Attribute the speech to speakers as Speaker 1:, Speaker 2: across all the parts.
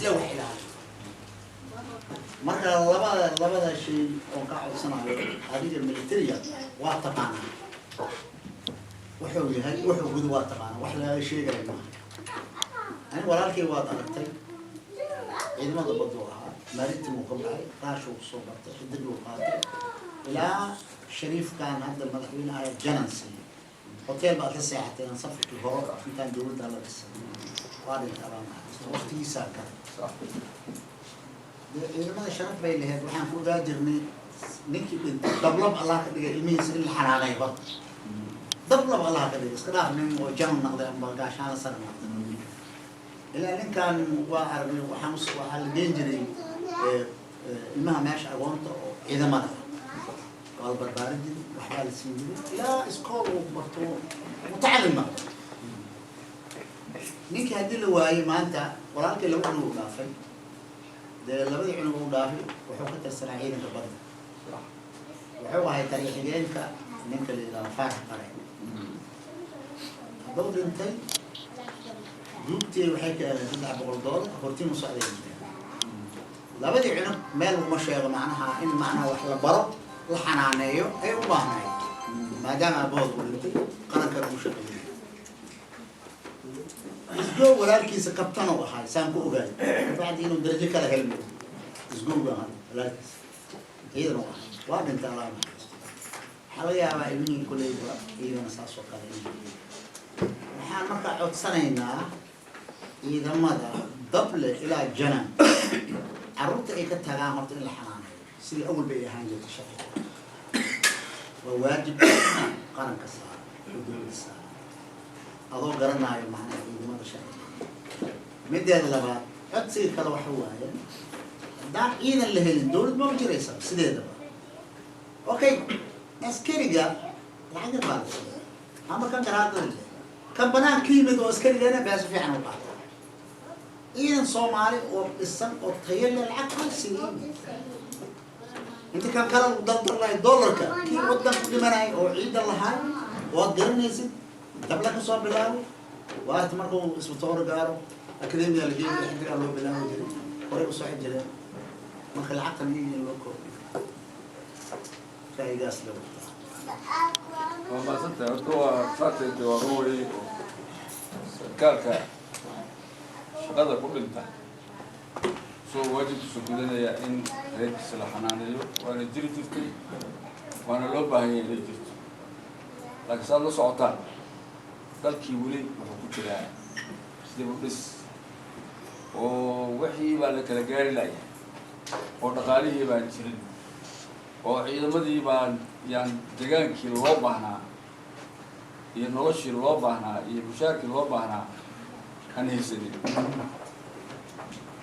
Speaker 1: Asle wax ilaaliyo. Marka labada shay oon ka codsanayo adiga, militariga waa taqaanaa wuxuu yahay, wuxuu gudo waa taqaanaa, wax laga sheegaya maaha. Ani walaalkay waad aragtay, ciidamada baddu ahaa, maritime uu ka baxay, raashuu kusoo bartay, xidig uu qaatay, ilaa shariifkan hadda madaxweynaha janan siiyey. Hotel baad la seexatay aan safarkii horo intaan dowladda la dhisay. Waa dhintay, Allah naxariisto, waqtigiisaa kale. Dee ciidamada sharaf bay lahayd. Waxaan ku ogaa jirnay ninkii dhintay dablab Allah ka dhigay, ilmihiisa in la xanaaneeyo. Horta dablab Allah ka dhigay, iska dhaaf nin oo janan noqday amba gaashaana sare noqday. Ilaa ninkan waa aragnay, waxaan waxaa la geen jiray ilmaha meesha agoonta oo ciidamada ah, waa la barbaarin jiray, waxbaa la siin jiray ilaa iskool uu barto, mutacallim noqdo. Ninkii haddii la waayey maanta, walaalkii laba cunug uu dhaafay. Dee labadii cunug uu dhaafay, wuxuu ka tirsanaa ciidanka badda, wuxuu ahay taliya xigeenka ninka la yidhahdo Faarax Qare. Hadduu dhintay, duugtii waxay ka heleen $300, hortiin u socday. Labadii cunug meel laguma sheego, macnaha in macnaha wax la baro, la xanaaneeyo ay u baahnayd, maadaama aabahood uu dhintay, qarankan uu shaqeeyay. Isgoow walaalkiisa kabtan uu ahay, saan ku ogaay kabacdi inuu darajo kala helmo. Isgowga ahay walaalkiisa, ciidan uu ahay, waa dhintay, Allah naxariisto. Waxaa laga yaabaa ilmihii koleyba iyagana saas oo kale in. Waxaan markaa codsanaynaa ciidamada dable ilaa janan, carruurta ay ka tagaan horta in la xanaaneeyo sidii awal bay ahaan jirtay sharciga. Waa waajib qaranka saaran oo dowladda saaran, adoo garanaayo macnaha ciidamada sharciga. Mideeda labaad, codsiga kale waxa waaye, haddaan ciidan la helin, dowlad maba jiraysa sideedaba. Okay, askariga lacag yar baa la siiya, ama kan garaadada leh, kan banaan ka yimid oo askarigana beeso fiican u qaata. Ciidan Soomaali oo dhisan oo tayo leh lacag ha siiyo, inta kan kale lagu daldal lahay dollarka. Kii wadan ku dhimanay oo ciidan lahaa waad garanaysid, dabla kasoo bilaabo waarta markuu isbitooro gaaro, academia la geeyo, xidigaa loo bilaabi jiray, horay u soci jireen. Marka lacagtan iyaga in loo kordhiyo, ra'yigaas la wataa.
Speaker 2: Waa mahadsantahay. Horta waa saarteed, waa run weeye oo sarkaalka shaqada ku dhinta soo waajibkiisa gudanaya in reerkiisa la xanaaneeyo, waana jiri jirtay, waana loo baahan yahay inay jirto. Laakiin saad la socotaan, dalkii weli wuxuu ku jiraa dib u dhis, oo wixii baa la kala gaari layahay, oo dhaqaalihii baan jirin, oo ciidamadii baan yaan degaankii loo baahnaa iyo noloshii loo baahnaa iyo mushaarkii loo baahnaa aan haysanin.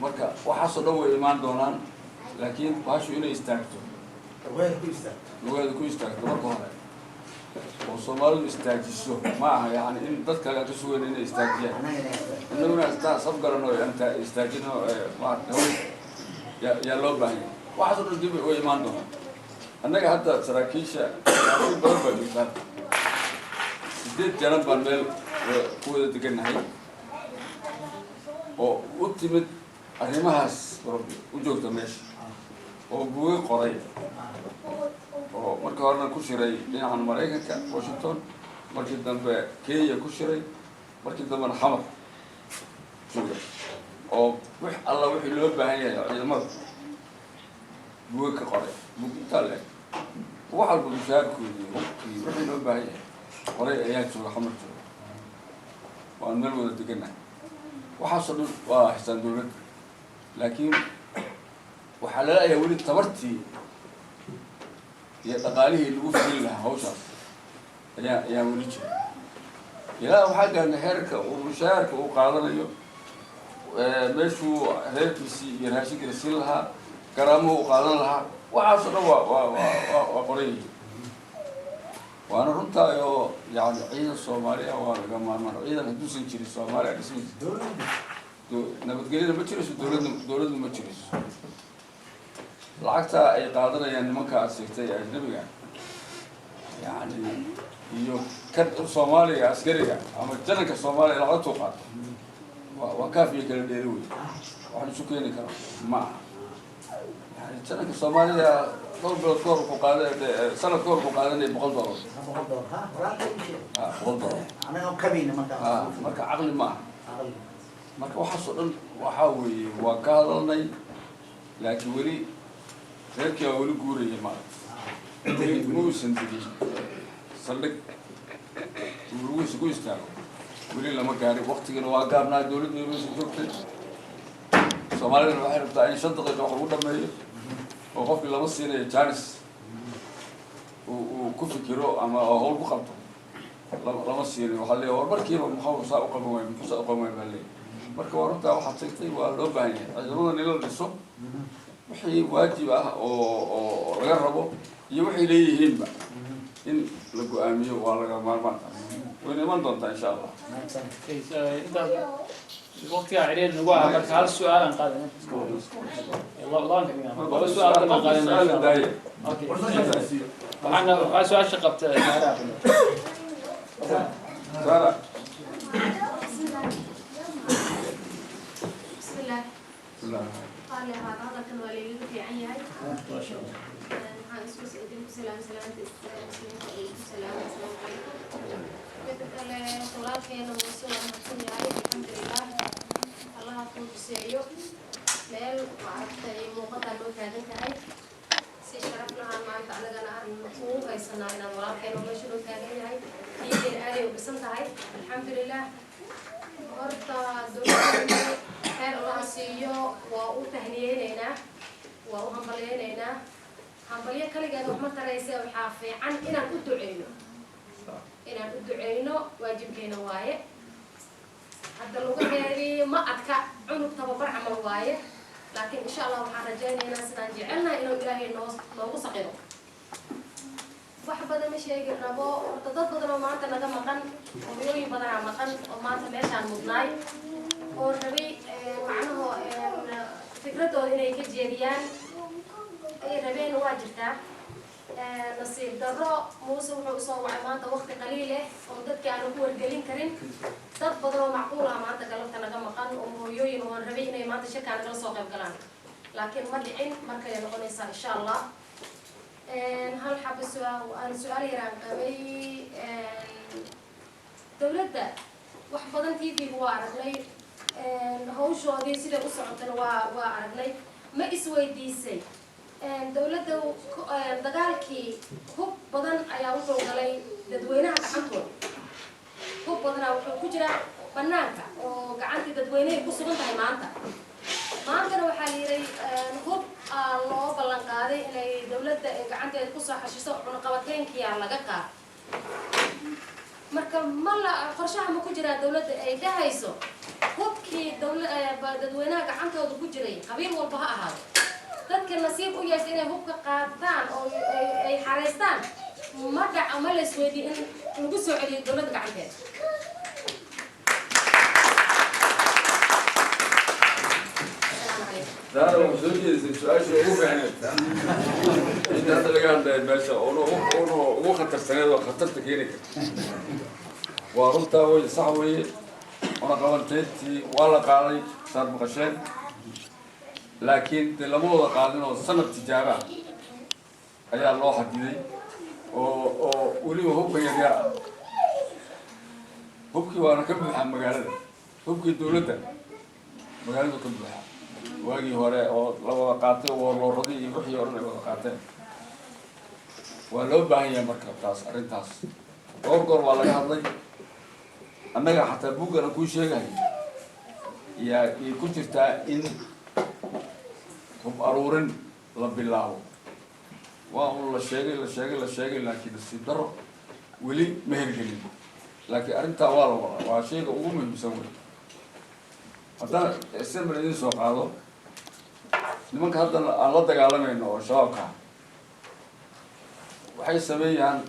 Speaker 2: Marka waxaasoo dhan way imaan doonaan, laakiin baashu inay istaagto,
Speaker 1: lugaheeda ku istaagto,
Speaker 2: lugaheeda ku istaagto marka hore oo Soomaalidu istaajiso. Ma aha yani in dad kale aan ka sugayna inay istaajiyaan.
Speaker 1: Annaga inay istaagto.
Speaker 2: Innaguna istaan saf garano, anta istaajino maarata hawl yaa loo baahan yahay. Waxaasoo dhan dib way imaan doonaan. Annaga hadda saraakiisha, saraakiil badan baa joogtaan, sideed janan baan meel ku wada degannahay oo u timid arrimahaas u joogta meesha, oo buuga qoray, oo markii horena ku shiray dhinacan Maraykanka, Washington, markii dambe Kenya ku shiray, markii dambena Xamar jooga, oo wix alla wixii loo baahan yahay ciidamada buuga ka qoray. Buug intaa la eg, wax walba, mushaarkoodii, hubkii, wixii loo baahan yahay qoray ayaa jooga, Xamar jooga, waan meel wada degannahay. Waxaasoo dhan waa xisaan dowladda, laakiin waxaa laleeyahay weli tabartii iyo dhaqaalihii lagu fulin lahaa hawshaas ayaa weli jira. Ilaa waxaa gaarnay heerka uu mushaharka uu qaadanayo, meeshuu reerkiisii iyo raashinkiisa siin lahaa, garaamuhu uu qaadan lahaa, waxaasoo dhan waa qoran yihiin. Waana runtaa oo yani ciidan Soomaaliya waa laga maarmaan. Ciidan hadduusan jirin, Soomaaliya dhismaysa, nabadgelyada ma jirayso, dowladna ma jirayso. Lacagta ay qaadanayaan nimanka aad sheegtay ajnabiga yani iyo kan Soomaaliga, askariga ama jananka Soomaaliya lacagtuu qaato waa kaafiyo kala dheeri wey. Waxaan isu keeni karo ma aha. Yani jananka Soomaaliya dhowr bilood kahor wuxuu qaaday, sanad kahor wuxuu qaadanaya $100.
Speaker 1: $100, ha, walaalka ii sheeg.
Speaker 2: Ha, $100.
Speaker 1: Anaga kabayna marka.
Speaker 2: Ha, marka caqli ma aha. Marka waxaas oo dhan waxaa weeye waa ka hadalnay, laakiin weli reerkii waa weli guuraya, maaragta, weli muusan degin saldhig uu lugihiisa ku istaago, weli lama gaarin. Waktigana waa gaabnaa, dowladda meesha joogtay. Soomaalidana waxay rabtaa in 5 daqiiqa wax lagu dhameeyo, oo qofkii lama siinayo chance uu ku fikiro ama oo hawl ku qabto lama siinayo. Waxaa leeyahay, war markiiba muxuu saa u qaban waay, muxuu saa u qaban waay, baa leeyahay. Marka waa runtaa waxaad sheegtay, waa loo baahan yahay ciidamada in la dhiso, wixii waajib ah oo laga rabo iyo waxay leeyihiinba in la go-aamiyo waa laga maarmaan. Taas wayna iman doontaa, insha Allah.
Speaker 3: Intaas waqtigaa ciriir nagu aha. Marka hal su-aal aan qaadanay, laban ka dhigaa, laba su-aal baan qaadanay.
Speaker 2: Su-aal daaya.
Speaker 3: Okay, waxaana waxaa su-aasha qabta Saara.
Speaker 2: Saara.
Speaker 4: بسم الله.
Speaker 2: Bismillah.
Speaker 4: قال هذا hadalkan waa laygaga fiican yahay. Waxaan isku idinku salaam salaamta muslimiinta ay ku salaamay, asalaamu calaykum. Midda kale, walaalkeena Muuse waa mahadsan yahay, alxamdulilah. Allaha kuu tuseeyo meel maaragtay muuqataa noo taagan tahay. Si sharaf lahaan maanta anagana aan kugu haysanaa inaan walaalkeena meesha noo taagan yahay. Diinteena aaday u dhisan tahay, alxamdulilah. Horta dowladda xeer Allaha siiyo, waa u tahniyeyneynaa, waa u hambalyeyneynaa. Hambalyo kaligeed wax ma tarayse, waxaa fiican inaan u duceyno, inaan u duceyno waajibkeena waaye. Hadda lugaheedii ma adka, cunug tababar camal waaye, laakiin insha Allah waxaan rajaynaynaa sidaan jecelnahay inuu Ilaahay noo noogu saqiro. Wax badan ma sheegi rabo. Horta dad badan oo maanta naga maqan, hooyooyin badanaa maqan oo maanta meeshaan mudnaay oo rabay macnaho fikradooda inay ka jeediyaan ay rabeen waa jirtaa. Nasiib darro, Muuse wuxuu usoo wacay maanta waqti qaliil eh oo dadki aanu ku wargelin karin. Dad badan oo macquul ah maanta galabta naga maqan oo hooyooyin oo rabay inay maanta shirkaa nagala soo qayb galaan, laakiin ma dhicin. Markay noqonaysaa, insha Allah. Hal xaba su-aal aan su-aal yaraan qabay dowladda. Wax badan TV-ga waa aragnay, hawshoodii siday u socotana waa aragnay. Ma isweydiisay dowladda dagaalkii hub badan ayaa wuxuu galay dadweynaha gacantooda, hub badanaa wuxuu ku jiraa banaanka oo gacantii dadweynehay ku sugan tahay maanta? Maantana waxaa la yihi hub aa loo ballan qaaday inay dowladda gacanteeda kusoo xashiso, cunaqabateynkiyaa laga qaado. Marka ma la qorshaha ma ku jiraa dowladda ay dhahayso hubkii dadweynaha gacantooda ku jiray, qabiil walba ha ahaado, dadka nasiib u yeesha inay hubka qaataan oo ay xareystaan, ma dhaca, ma la isweydiiyo in lagu soo celiyo dowladda gacanteeda? Asalaamu calaykum.
Speaker 2: Saara waxay soo jeedisay su-aasha ugu fiicneed inta hadda laga hadlaya meesha, oona ugu khatarsaneed oo khatarta keeni karta. Waa runtaa wey, sax weeye. Cunaqabateyntii waa la qaaday, saad maqasheen, laakiin dee lama wada qaadin oo sanad tijaaba ah ayaa loo xadiday oo weliba hubka yaryar ah. Hubkii waana ka buuxaa magaalada, hubkii dowladda magaaladu ka buuxaa. Waagii hore oo la wada qaatay warlooradii iyo wixii o dhan ay wada qaateen. Waa loo baahan yahay. Marka taas arrintaas dhowr goor waa laga hadlay. Annaga xataa buuggan aan kuu sheegahay yaa ay ku jirtaa in hub aruurin la bilaabo. Waa un la sheegay, la sheegay, la sheegay, laakiin nasiib daro weli ma hirgelin. Laakiin arrintaa waa la wadaa, waa shayga ugu muhiimsan wey. Haddana example idin soo qaado, nimanka hadda aan la dagaalamayno oo shabaabka ah waxay sameeyaan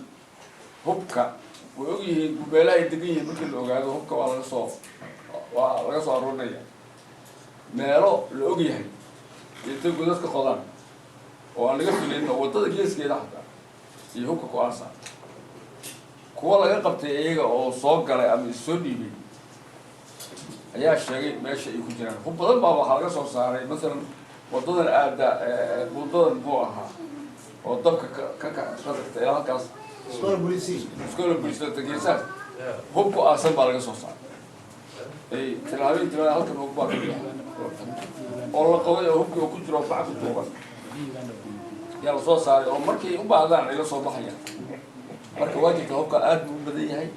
Speaker 2: hubka way og yihiin meelaha ay degan yihiin. Markii la ogaado hubka waa laga soo aruurinaya. Meelo la og yahay intay godadka qodaan oo aan laga filayn oo waddada geeskeeda xataa iyo hubka ku aasa. Kuwa laga qabtay iyaga oo soo galay ama is soo dhiibay. Ayaa sheegay meesha ay ku jiraan. Hub badan baa waxaa laga soo saaray, masalan wadadan aada buundadan, muxuu ahaa, oo dabka ka tagta ilaa halkaas.
Speaker 1: Iskola Bulisi.
Speaker 2: Iskola Bulisi geesaas hub ku aasan baa laga soo saaray. Ay tilaabin tilaabin, halkan hub baa ka jira oo la qabay, oo hubkii oo ku jiro bac ku duuban yaa la soo saaray, oo markay u baahdaan ay la soo baxayaan. Marka waa jirta, hubka aad buu u badan yahay,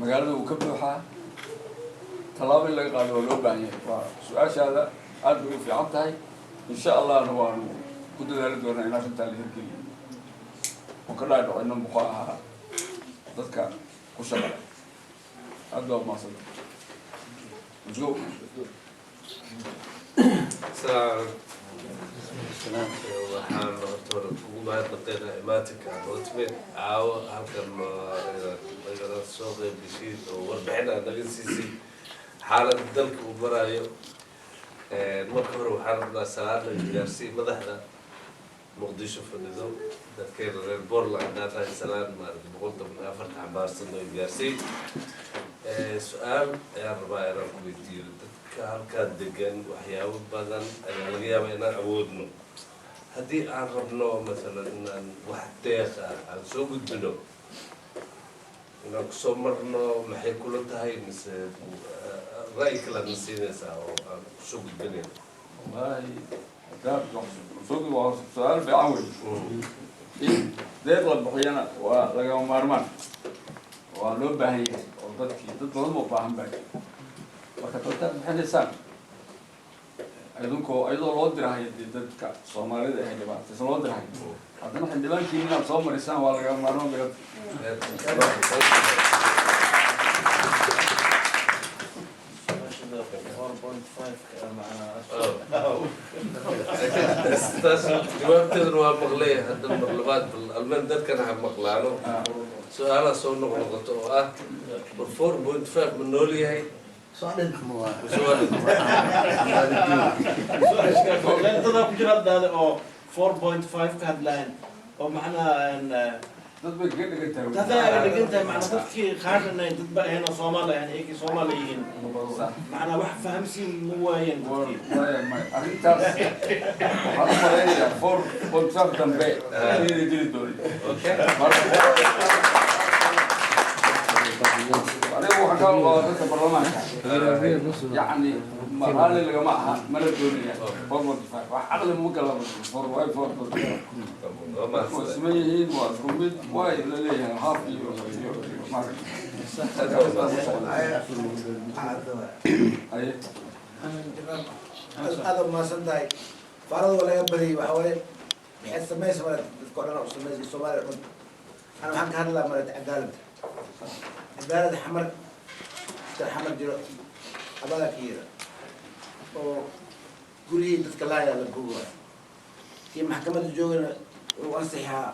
Speaker 2: magaalada wuu ka buuxaa. Tallaabo in laga qaado waa loo baahan yahay. Waa su-aashaada, aad bay u fiican tahay. Insha Allahna waanu ku dadaali doonaa in arrintaa la hirgeliyo oo ka dhaadhicino, muxuu ahaa, dadka ku shaqale. Aad baa umahadsanta. Let's go.
Speaker 5: Salaam. Waxaan horta hore ugu mahadnaqaynaa imaatinka aad noo timid caawo halkan, inaad nagala soo qeyb geshid oo warbixin aad naga siisid xaaladda dalka uu maraayo. Marka hore waxaan rabnaa salaan naga gaarsii madaxda Muqdisho fadhido. Dadkeena reer Portland haddaan dhahay, salaan maarata 114 xambaarsan naga gaarsii. Su-aal ayaan rabaa inaan ku weydiiyo. Dadka halkaa degan waxyaabo badan ayaa laga yaabaa inaan awoodno. Haddii aan rabno, masalan, inaan wax deeq ah aan soo gudbino, inaan kusoo marno, maxay kula tahay? Mise ra'yi kale aad na siinaysaa oo aan kusoo gudbinayno?
Speaker 2: Wallahi hadaad wax soo, waa su-aal fiican wey. In deeq la bixiyana waa lagama maarmaan, waa loo baahan yahay, oo dadkii dad badan oo baahan baa jira. Marka dadkaad bixinaysaan idinkoo iyadoo loo dirahayo dee dadka Soomaalida ee dhibaataysan loo dirahayo, haddana xildhibaankiin inaad soo marisaan waa lagama maarmaan bay.
Speaker 5: Taas jawaabteeduna waa maqlay. Hadda mar labaad bal almen dadkana ha maqlaano. Su-aalaha soo noqnoqoto oo ah, war 4.5 ma nool yahay
Speaker 1: Soo dhin.
Speaker 5: Mise waa dhintay?
Speaker 6: Dadaa ku jira haddaade oo 4.5 ka hadlayan oo macnaha
Speaker 2: Dad bay kaga dhigan tahay.
Speaker 6: Dadaa aga dhigan tahay, macnaa dadkii qaarna dad ba ahayn oo Soomaali ahayn, iyagii Soomaali yihiin. Macnaa wax fahamsiin ma waayeen dadkii.
Speaker 2: Maya, maya, arrintaas waxaan u malaynayaa 4.5 dambe inayna jiri doonin. Marka anigu waxaan ka hadlaa dadka baarlamaanka, yacni ma raalli lagama aha, mana doonaya 4.5. Wax caqli ma gala four, why 4.5?
Speaker 5: Waa
Speaker 2: waa
Speaker 5: mahadsan.
Speaker 2: Siman yihiin, waa isku mid, way la leeyahay half iyo maaragta. Aye.
Speaker 7: Aada umahadsan tahay. Faarada waa laga badiyay. Waxa waaye, maxay samaysa mara dadka o dhan u samaysa, Soomaaliya o dhan. Ana waxaan ka hadlaa marata cadaalad. Cadaalad Xamar jir, Xamar jiro abada ka yira oo guryihii dadka laayaa la googaayo, kii maxkamadda joogana uu ansixaa.